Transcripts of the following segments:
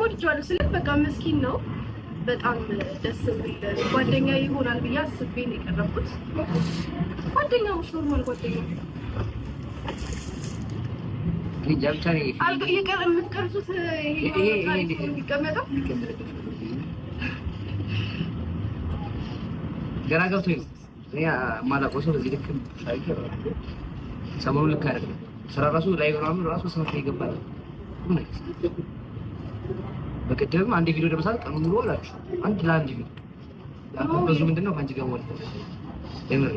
ወድጄዋለሁ ስልክ በቃ ምስኪን ነው። በጣም ደስ የሚል ጓደኛ ይሆናል ብዬ አስቤ ነው የቀረብኩት። ጓደኛሞች፣ normal ጓደኛ። እኔ እንጃ ብቻ እኔ የምትቀርጹት ይሄ ታሪክ የሚቀመጠው። ገና ገብቶኝ ነው። እኔ የማላውቀው ሰው በዚህ ልክ ታሪክ ሰሞኑን ልክ አይደለም። ስራ ራሱ ላይ ምናምን ራሱ ስመት ይገባል። በቀደም አንድ ቪዲዮ ለመስራት ቀኑን ሙሉ አላችሁ። አንድ ለአንድ ቪዲዮ ብዙ ምንድነው ከአንቺ ጋር ማለት ነው። የምሬ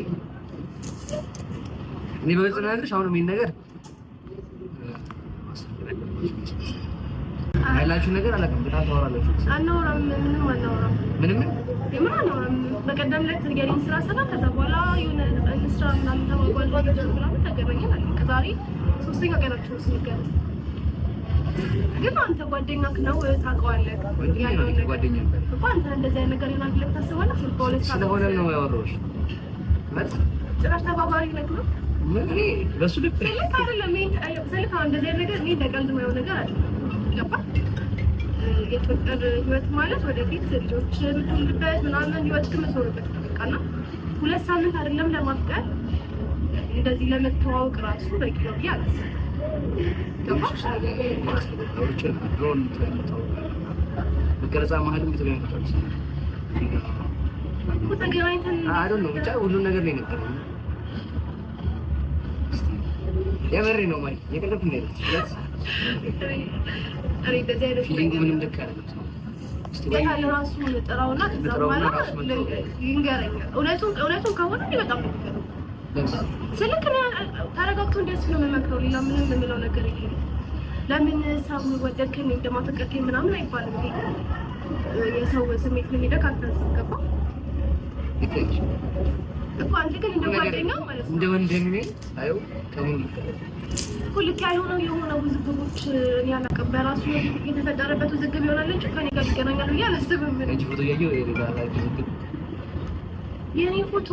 እኔ በግልጽ ነው ያልኩሽ። አሁንም ይሄን ነገር ያላችሁ ነገር አላውቅም። በጣም ታወራላችሁ። አናወራም፣ ምንም አናወራም። ምንም። የምር አናወራም። በቀደም ዕለት የኔን ስራ ሰራ። ከዛ በኋላ የሆነ እንስራ ምናምን ተባባልን ምናምን ተገናኘን አለ። ዛሬ ሶስተኛ ቀናችን ስንገናኝ ግን አንተ ጓደኛክ ነው፣ ታውቀዋለህ። ጓደኛ ነው፣ ጓደኛ እኮ አንተ እንደዚህ አይነት ነገር ይሆናል ብለህ ታስባለህ? በሁለት ሰዓት ስለሆነ ነው ያወራሁሽ። ማለት ጭራሽ ተባባሪ ነህ ነው። ምን እኔ በሱ ልክ ስልክ አይደለም ይሄ ስልክ፣ አሁን እንደዚህ አይነት ነገር እኔ ለቀልድ የማየው ነገር አይደለም። ገባህ? የፍቅር ህይወት ማለት ወደፊት ልጆች የምትወልድበት ምናምን ህይወት የምትኖርበት ነው። በቃ እና 2 ሳምንት አይደለም ለማፍቀር፣ እንደዚህ ለመተዋወቅ ራሱ በቂ ነው ብዬ አላስብም። ገባህ? በቀረጻ መሀልም ተገናኝተናል እኮ ተገናኝተን I don't know፣ ብቻ ሁሉን ነገር ነው የነገረኝ። የምሬ ነው ማለት የቀለድኩ ነው ያለች። እኔ እንደዚህ አይነት feeling ኡ ምንም ልክ አይደለም። እስቲ ወይ የታለ ራሱ ጥራውና ከዛ ጥራውና በኋላ ራሱ መጥቶ ይንገረኛል። እውነቱን እውነቱን ከሆነ እኔ በጣም ነው የሚገርመው። ስልክ እኔ ተረጋግቶ እንዲያስብ ነው የምመክረው። ሌላ ምንም የምለው ነገር የለም። ለምን ሰው ወደድከኝ ወይም ደግሞ አፈቀርከኝ ምናምን አይባልም። ይሄ የሰው ስሜት ምን ሄደህ አታስብ። ገባህ ልክ ነሽ። እኮ አንተ ግን እንደ ጓደኛ ማለት እንደ ነው ወንድሜ አየው ከምን ልክ አይደለም። እኮ ልክ ያልሆነው የሆነ ውዝግቦች እኔ አላውቅም። በራሱ የተፈጠረበት ውዝግብ ይሆናል እንጂ ከኔ ጋር ይገናኛል ብዬ አላስብም። የአንቺ ፎቶ እያየሁ የሌላ ውዝግብ። የኔ ፎቶ?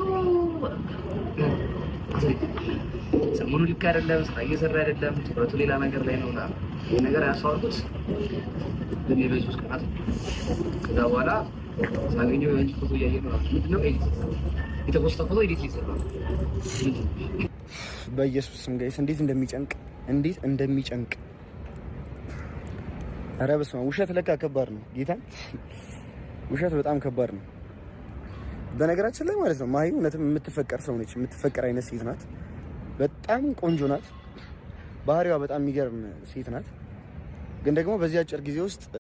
ሰሞኑን ልክ አይደለም፣ ስራ እየሰራ አይደለም፣ ትኩረቱ ሌላ ነገር ላይ ነው። እና ይህ ነገር ያስተዋልኩት በዚህ 3 ቀናት ነው። ከዛ በኋላ ሳገኘው የአንቺ ፎቶ እያየ ነው። ምንድን ነው edit የተፖስተ ፎቶ edit እየሰራ ነው። ምንድን ነው? በኢየሱስ ስም guys፣ እንዴት እንደሚጨንቅ፣ እንዴት እንደሚጨንቅ! ኧረ በስመ አብ፣ ውሸት ለካ ከባድ ነው። ጌታ፣ ውሸት በጣም ከባድ ነው። በነገራችን ላይ ማለት ነው ማሂ እውነትም የምትፈቀር ሰው ነች። የምትፈቀር አይነት ሴት ናት። በጣም ቆንጆ ናት። ባህሪዋ በጣም የሚገርም ሴት ናት። ግን ደግሞ በዚህ አጭር ጊዜ ውስጥ